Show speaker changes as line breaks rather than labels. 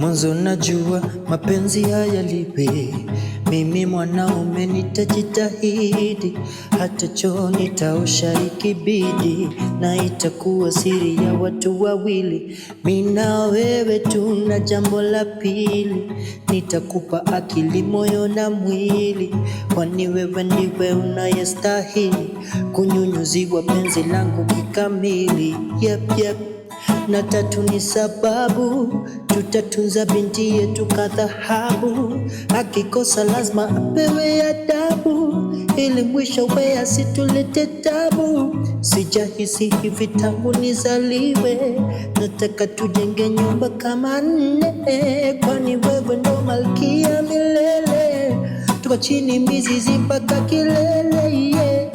Mwanzo najua mapenzi hayalipi, mimi mwanaume nitajitahidi, hata choo nitaosha ikibidi, na itakuwa siri ya watu wawili, mi na wewe tuna jambo la pili, nitakupa akili, moyo na mwili, kwani wewe ndiwe unayestahili kunyunyuziwa penzi langu kikamili. Yep. Na tatu ni sababu tutatunza binti yetu kadhahabu, akikosa lazima apewe adabu, ili mwisho we asitulete tabu. Sijahisi hivi tangu nizaliwe, nataka tujenge nyumba kama nne, kwani wewe ndo malkia milele, tuko chini mizizi mpaka kilele, yeah.